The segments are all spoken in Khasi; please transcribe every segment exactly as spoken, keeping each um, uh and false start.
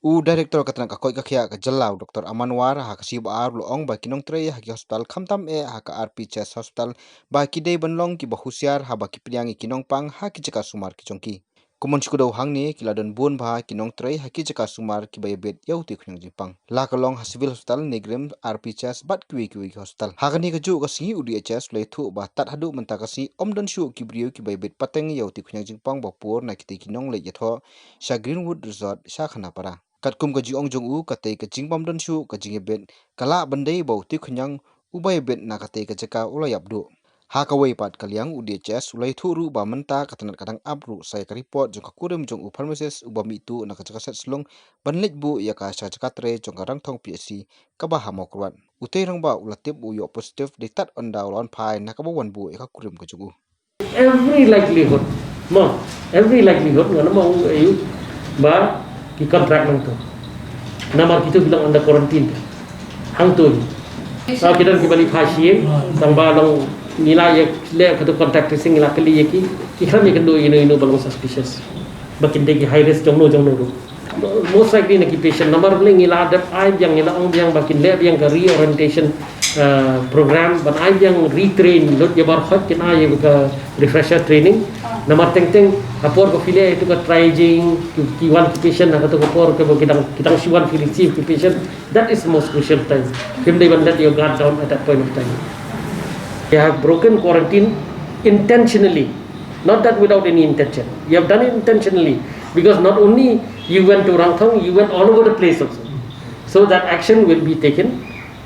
U Director ka tnat ka koit ka khiah ka jylla u Doctor Aman War ha ka sngi ba ar u la ong ba ki nongtrei ha ki hospital khamtam eh ha ka R P H S Hospital ba ki dei ban long kiba husiar haba ki pdiang ïa ki nongpang ha ki jaka sumar ki jong ki. Kumon shu kdew hangne ki la don bun bha ki nongtrei ha ki jaka sumar kiba ïabit ïa u tei khñiang jingpang. La ka long ha Civil Hospital, NEIGRIHMS, R P H S bad kiwei kiwei ki hospital. Ha kane kajuh ka sngi u D H S u la ïathuh ba tad haduh mynta ka sngi ym don shuh ki briew kiba ïabit pateng ïa u tei khñiang jingpang ba pur na kitei ki nongleit ïathoh sha Greenwood Resort sha Khanapara. Katkum ka jingong jong u, katei ka jingbym don shuh ka jingïabit ka lah ban dei ba u tei khñiang uba ïabit na katei ka jaka u la ïap duh. Ha kawei pat ka liang u D H S u la ïathuh ruh ba mynta ka tnat ka dang ap ruh sa ïa ka report jong ka kurim jong u pharmacist uba mih tuh na ka jaka set slung ban leit buh ïa ka sha jaka trei jong ka Rangthong P H C kaba ha Mawkyrwat. U tei rangbah u la tip u ïoh positive dei tad ynda u la wan phai na kaba wan buh ïa ka kurim ka jong u. Every likelihood, mo, every likelihood ngan ym ong ïa u ba ki contact nangto. Namar kito ki long under quarantine. Hangto hi. Ki don kiba leit phai sha ïing, tang ba long ngi la ïa leh kato contact tracing, ngi la kylli ïa ki, ki khlem ïakynduh ïa uno uno ba long suspicious. Ba kin dei ki high risk jong no jong no ruh. Most likely na ki patient, namar balei ngi la dep ai biang, ngi la ong biang ba kin leh biang ka reorientation program, ban ai biang retrain lut ïa baroh, kin ai ïa ka refresher training. Namar teng teng ha por ba phi leh ïa ka triaging, ki wan ki patient ha kato ka por kaba ki dang, ki dang shu wan phi receive ki patient. That is the most crucial time. Phim dei ban let your guard down at that point of time. You have broken quarantine intentionally. Not that without any intention. You have done it intentionally. Because not only you went to Rangthong, you went all over the place also. So that action will be taken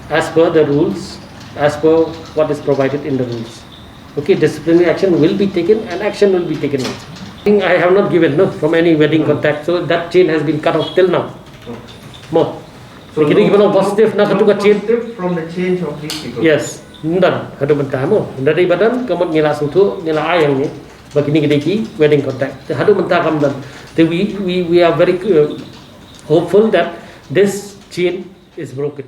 as per the rules, as per what is provided in the rules. Okay, disciplinary action will be taken and action will be taken also. I have not given, no, from any wedding contact. So that chain has been cut off till now. Mo. Ki dei ki ba long positive na kato ka chain. Positive from the chain of these people. Yes. Ynda haduh mynta mo. Ynda dei ba don, ka mut ngi la sngewthuh, ngi la ai hangne ba kine ki dei ki wedding contact. Te haduh mynta kam don. Te we, we, we are very uh, hopeful that this chain is broken.